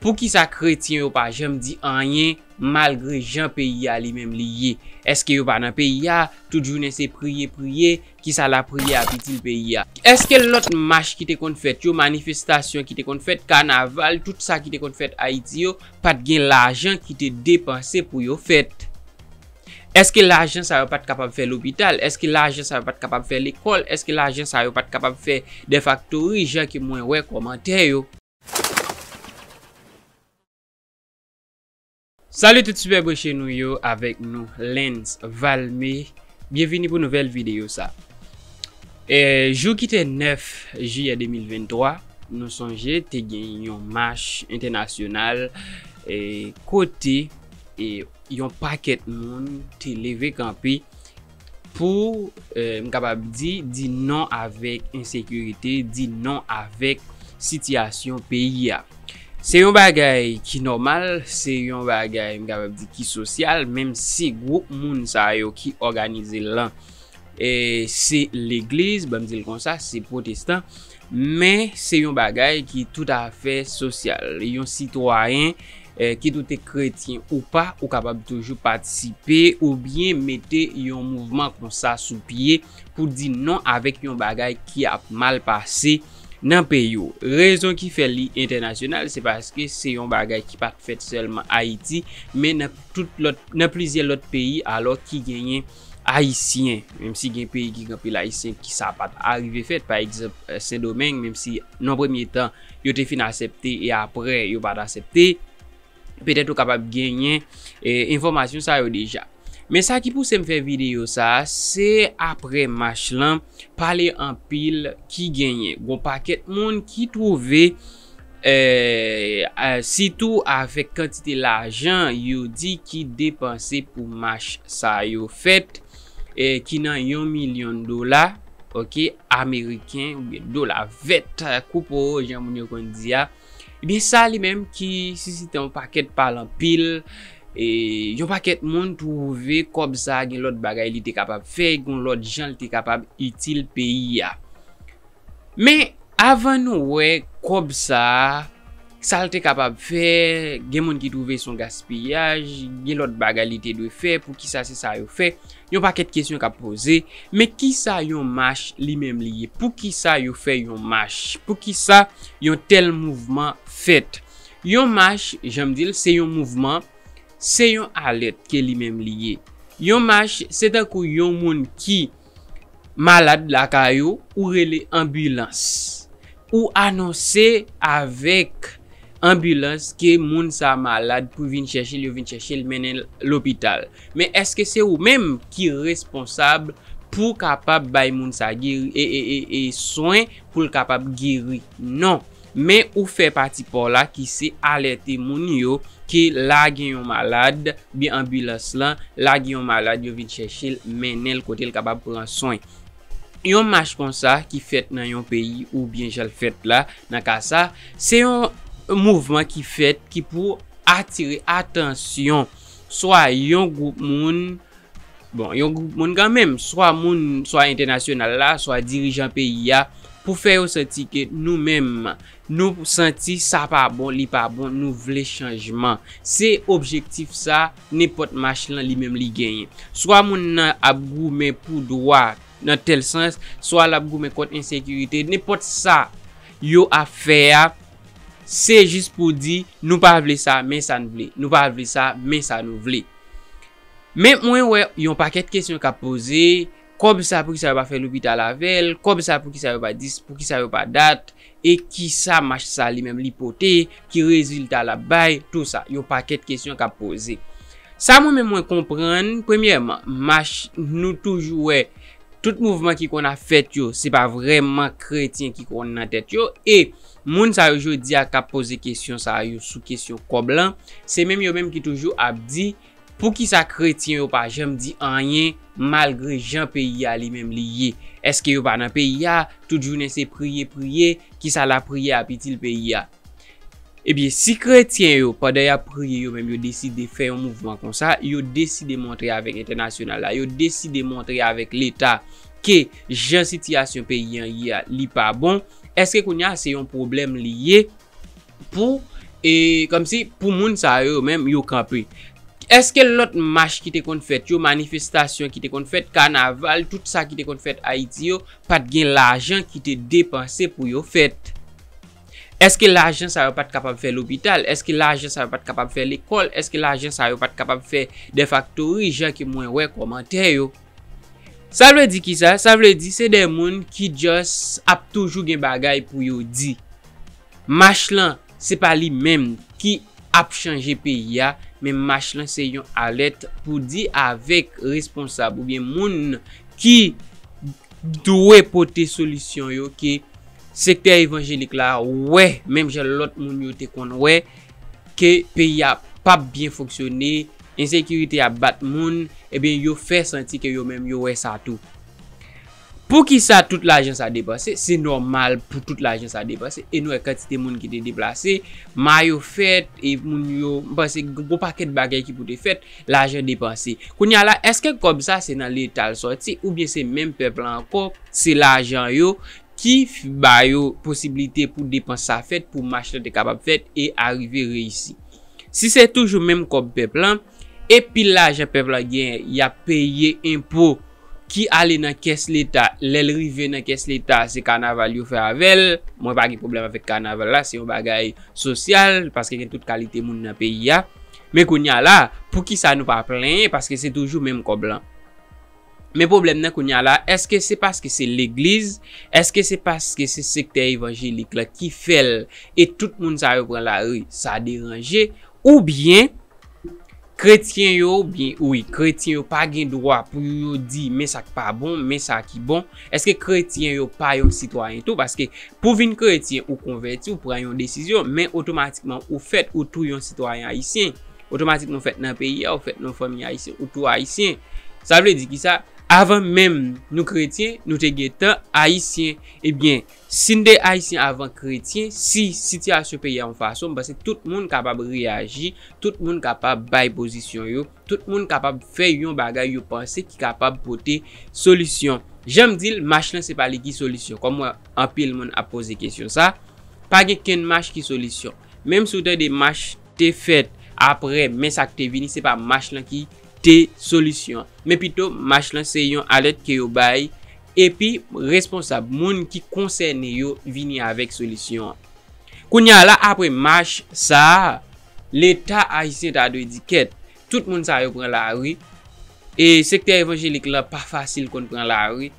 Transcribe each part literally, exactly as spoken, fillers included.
Poukisa kretyen yo pa janm di anyen malgre jan peyi a li menm li ye? Èske yo pa nan peyi a? Tout jounen se priye, priye, kisa lapriyè ap itil peyi a? Èske lòt mach ki te konn fèt yo, manifestasyon ki te konn fèt, kanaval, tout sa ki te konn fèt Ayiti yo, pa t gen lajan ki te depanse pou yo fèt? Èske lajan sa yo pa t kapab fè lopital? Èske lajan sa yo pa t kapab fè lekòl? Èske lajan sa yo pa t kapab fè de faktori, jan ke mwen wè kòmantè yo? Salut tout sipè branche nou yo, avèk nou Lens Valme. Byenvini pou nouvèl videyo sa. E, jou ki te nèf jiyè de mil venntwa, nou sonje te gen yon mach entènasyonal, e, kote, e, yon pakèt moun te leve kanpe pou, e, m kapab di, di non avèk ensekirite, di non avèk sitiyasyon peyi a. Se yon bagay ki nòmal, se yon bagay, m kapab di, ki sosyal, menm si gwoup moun sa yo ki òganize l lan, e, se legliz, ban m di l konsa, se pwotestan, men se yon bagay ki toutafè sosyal. Yon sitwayen, e, kit ou te kretyen ou pa, ou kapab toujou patisipe oubyen mete yon mouvman konsa sou pye pou di non avèk yon bagay ki ap mal pase nan peyi w. Rezon ki fè li entènasyonal, se paske se yon bagay ki pa t fèt sèlman Ayiti, men nan tout lòt, nan plizyè lòt peyi, alò ki genyen Ayisyen, menm si gen peyi ki gen anpil Ayisyen ki sa pa t arive fèt, pa egzanp, e, Sendomeng, menm si nan premye tan yo te fin aksepte e apre yo pa t aksepte, petèt ou kapab genyen, e, enfòmasyon sa yo deja. Men sa ki pouse m fè videyo sa a, se apre mach lan, pale anpil ki genyen. Gon pakèt moun ki twouve, e, e, sitou avèk kantite lajan yo di ki depanse pou mach sa yo fèt, e, ki nan yon milyon dola, oke, ameriken, oubyen dola vèt, koupo, jan moun yo konn di a. Ebyen, sa li menm ki sisite yon pakèt pale anpil, e yon pakèt moun twouve kòb sa a gen lòt bagay li te kapab fè, gen lòt jan li te kapab itil peyi a. Men, avan nou wè kòb sa a, sa l te kapab fè, gen moun ki twouve se yon gaspiyaj, gen lòt bagay li te dwe fè, poukisa se sa yo fè? Yon pakèt kesyon k ap poze, men kisa yon mach li menm li ye? Poukisa yo fè yon mach? Poukisa yon tèl mouvman fèt? Yon mach, jan m di l, se yon mouvman, se yon alèt ke li menm li ye. Yon mach, se tankou yon moun ki malad lakay ou, ou rele anbilans. Ou anonse avèk anbilans ke moun sa malad pou vin chèche l, yo vin chèche l, mennen l lopital. Men èske se ou menm ki responsab pou kapab bay moun sa geri, e, e, e, e swen pou l kapab geri? Non. Men ou fè pati pa w la ki se alète moun yo ke la gen yon malad, byen anbilans lan, la gen yon malad, yo vin chèche l, mennen l kote l kapab pran swen. Yon mach konsa ki fèt nan yon peyi oubyen jan l fèt la, nan ka sa, se yon mouvman ki fèt ki pou atire atansyon swa yon gwoup moun, bon, yon gwoup moun kanmenm, swa moun, swa entènasyonal la, swa dirijan peyi a, pou fè yo santi ke nou menm, nou santi sa pa bon, li pa bon, nou vle chanjman. Se objektif sa nenpòt mach lan li menm li genyen. Swa moun nan ap goumen pou dwa nan tèl sans, swa l ap goumen kont ensekirite, nenpòt sa yo ap fè a, se jis pou di, nou pa vle sa, men sa n vle. Nou pa vle sa, men sa nou vle. Men mwen wè yon pakèt kesyon k ap poze, kòb sa poukisa yo pa fè lopital avè l, kòb sa poukisa yo pa dis, poukisa yo pa dat, e kisa mach sa li menm li pote, ki rezilta l ap bay, tou sa, yon pakèt kesyon k ap poze. Sa mwen menm mwen konprann, premyèman, mach nou toujou wè, tout mouvman ki konn ap fèt yo, se pa vrèman kretyen ki konn nan tèt yo, e moun sa yo jodi a k ap poze kesyon sa yo sou kesyon kòb lan, se menm yo menm ki toujou ap di, poukisa kretyen yo pa janm di anyen malgre jan peyi a li menm li ye? Èske yo pa nan peyi a? Tout jounen se priye, priye, kisa lapriyè ap itil peyi a? Ebyen, si kretyen yo, pandan y ap priye, yo menm yo deside fè yon mouvman konsa, yo deside montre avèk entènasyonal la, yo deside montre avèk Leta ke jan sitiyasyon peyi an ye a, li pa bon, èske kounye a se yon pwoblèm li ye pou e kòmsi pou moun sa yo menm yo kanpe. Èske lòt mach ki te konn fèt yo, manifestasyon ki te konn fèt, kanaval, tout sa ki te konn fèt Ayiti yo, pa t gen lajan ki te depanse pou yo fèt? Èske lajan sa yo pa t kapab fè lopital? Èske lajan sa yo pa t kapab fè lekòl? Èske lajan sa yo pa t kapab fè de faktori, jan ke mwen wè kòmantè yo? Sa vle di kisa? Sa vle di se de moun ki just ap toujou gen bagay pou yo di. Mach lan, se pa li menm ki ap chanje peyi a, men mach lan se yon alèt pou di avèk responsab oubyen moun ki dwe pote solisyon yo ke sektè evanjelik la wè, menm jan lòt moun yo te konn wè, ke peyi a p ap byen fonksyone, ensekirite ap bat moun, ebyen yo fè santi ke yo menm yo wè sa tou. Poukisa tout lajan sa depanse? Se nòmal pou tout lajan sa depanse. E nou wè kantite moun ki te deplase, mayo fèt, e moun yo, m panse gon pakèt bagay ki pou te fèt, lajan depanse. Kounye a la, èske kòb sa se nan Leta l sòti, oubyen se menm pèp la ankò, se lajan yo ki f- ba yo posiblite pou depans sa fèt, pou mach lan te kapab fèt e arive reyisi? Si se toujou menm kòb pèp lan, e pil lajan pèp lan genyen, y ap peye enpo ki ale nan kès Leta. Lè l rive nan kès Leta, se kanaval yo fè avè l. Mwen pa gen pwoblèm avèk kanaval la, se yon bagay sosyal, paske gen tout kalite moun nan peyi a. Men kounye a la, poukisa nou pa plenyen? Paske se toujou menm kòb lan. Men pwoblèm nan kounye a la, èske se paske se legliz? Èske se paske se sektè evanjelik la ki fè l e tout moun sa yo pran lari, sa deranje? Oubyen kretyen yo, byen, wi, kretyen yo pa gen dwa pou yo di men sa k pa bon, men sa ki bon? Èske kretyen yo pa yon sitwayen tou? Paske pou vin kretyen ou konvèti, ou pran yon desizyon, men otomatikman ou fèt ou tou yon sitwayen ayisyen. Otomatikman ou fèt nan peyi a, ou fèt nan yon fanmi ayisyen, ou tou ayisyen. Sa vle di kisa? Avan menm nou kretyen, nou te gentan ayisyen. Ebyen, si n te ayisyen avan kretyen, si sitiyasyon peyi a yon fason, m panse tout moun kapab reyaji, tout moun kapab bay pozisyon yo, tout moun kapab fè yon bagay yo panse ki kapab pote solisyon. Jan m di l, mach lan se pa li ki solisyon. Kòm m wè anpil moun ap poze kesyon sa, pa gen kenn mach ki solisyon. Menm si w tande mach te fèt apre, men sa k te vini, se pa mach lan ki te solisyon. Men pito, mach lan se yon alèt ke yo bay, epi responsab, moun ki konsène yo vini avèk solisyon an. Kounye a la, apre mach sa a, Leta ayisyen ta dwe di kèt, tout moun sa yo pran lari, e sektè evanjelik la pa fasil konn pran lari,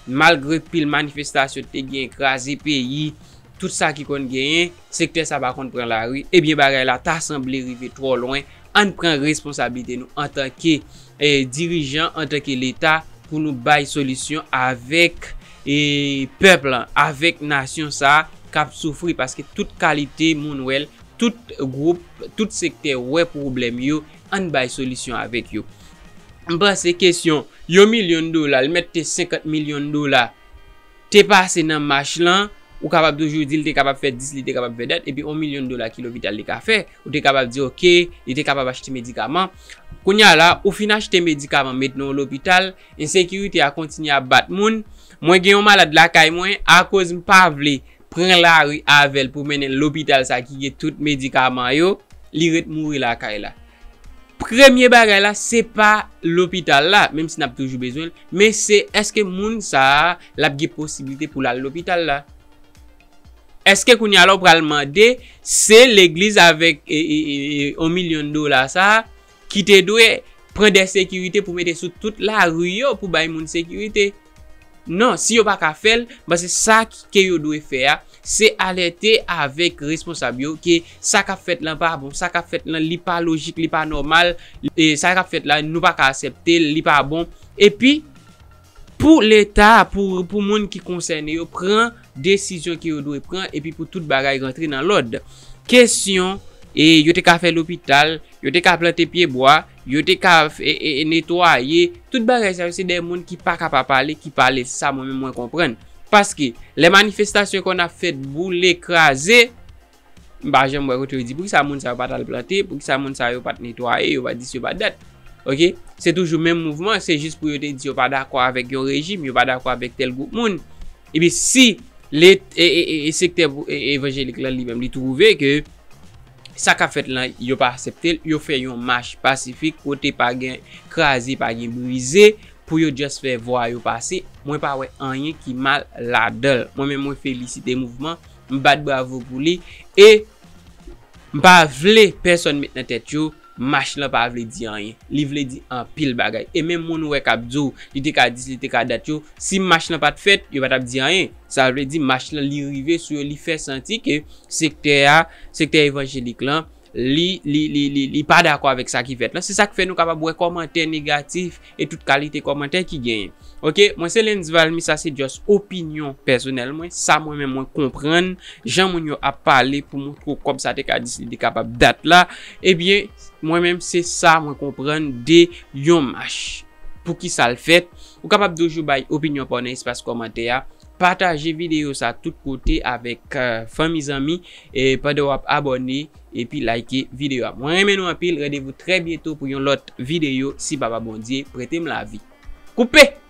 malgre pil manifestasyon te gen, kraze peyi, tout sa ki konn genyen, sektè sa pa konn pran lari, ebyen bagay la ta sanble rive twò lwen. Ann pran responsablite nou antanke, e, dirijan, antanke Leta, pou nou bay solisyon avèk, e, pèp lan, avèk nasyon sa a k ap soufri, paske tout kalite moun wè l, tout gwoup, tout sektè wè pwoblèm yo, ann bay solisyon avèk yo. M panse kesyon yon milyon dola, li mèt te senkant milyon dola, te pase nan mach lan, ou kapab toujou di l te kapab fè dis, li te kapab fè dat, epi yon milyon dola ki lopital li ka fè, ou te kapab di, oke, li te kapab achte medikaman. Kounye a la, ou fin achte medikaman, met nan yon lopital, ensekirite a kontinye ap bat moun. Mwen gen yon malad lakay mwen, akoz m pa vle pran lari avè l pou mennen l lopital sa ki gen tout medikaman yo, li ret mouri lakay la. Premye bagay la, se pa lopital la, menm si n ap toujou bezwen l, men se èske moun sa a, l ap gen posiblite pou l al lopital la? Èske kounye a la w pral mande, se legliz avèk, e, e, e, e, yon milyon dola sa a ki te dwe pran de sekirite pou mete sou tout lari yo pou bay moun sekirite? Non, si yo pa ka fè l, m panse sa ki, ke yo dwe fè a, se alète avèk responsab yo ke sa k ap fèt lan pa bon, sa k ap fèt lan li pa lojik, li pa nòmal, e sa k ap fèt la, nou pa ka aksepte l, li pa bon. Epi, pou Leta, pou, pou moun ki konsène yo, pran desizyon ke yo dwe pran, epi pou tout bagay rantre nan lòd. Kesyon, e yo te ka fè lopital, yo te ka plante pyebwa, yo te ka, e, e, e, netwaye. Tout bagay sa yo, se de moun ki pa ka pa pale, ki pale. Se sa mwen menm mwen konprann. Paske, lè manifestasyon konn ap fèt, boule, kraze, m pa janm wè kote yo di, poukisa moun sa yo pa t al plante, poukisa moun sa yo pa t netwaye, yo pa t dis, yo pa t dat. Oke? Se toujou menm mouvman, se jis pou yo te di yo pa dakò avèk yon rejim, yo pa dakò avèk tèl gwoup moun. Epi si le, e, e, e, e sektè pou, e, evanjelik la li menm, li twouve ke Sa k ap fèt lan, yo pa aksepte l, yo fè yon mach pasifik kote pa gen kraze, pa gen brize, pou yo just fè vwa yo pase. Mwen pa wè anyen ki mal ladan l. Mwen menm, mwen felisite mouvman, m bat bravo pou li, e m pa vle pèsonn met nan tèt yo mach lan pa vle di anyen. Li vle di anpil bagay. E menm moun ou wè k ap di w li te ka dis, li te ka dat yo, si mach lan pa t fèt, yo pa t ap di anyen. Sa vle di mach lan li rive sou yo, li fè santi ke sektè a, sektè evanjelik lan, li, li, li, li, li pa dakò avèk sa ki fèt lan. Se sa k fè nou kapab wè kòmantè negatif e tout kalite kòmantè ki genyen. Oke, mwen se Lens Valmy, sa se just opinyon pèsonèl mwen, sa mwen menm mwen konprann, jan moun yo ap pale pou montre w kòb sa te ka dis li te kapab dat la, ebyen, mwen menm se sa mwen konprann de yon mach. Pou ki sa l fèt? Ou kapab toujou bay opinyon pa w nan espas kòmantè a. Pataje videyo sa tout kote avèk, euh, fanmi, zanmi, e pandan w ap abòne epi like videyo a. Mwen renmen nou anpil, randevou trè byento pou yon lòt videyo si Papa Bondye prete m lavi. Koupe!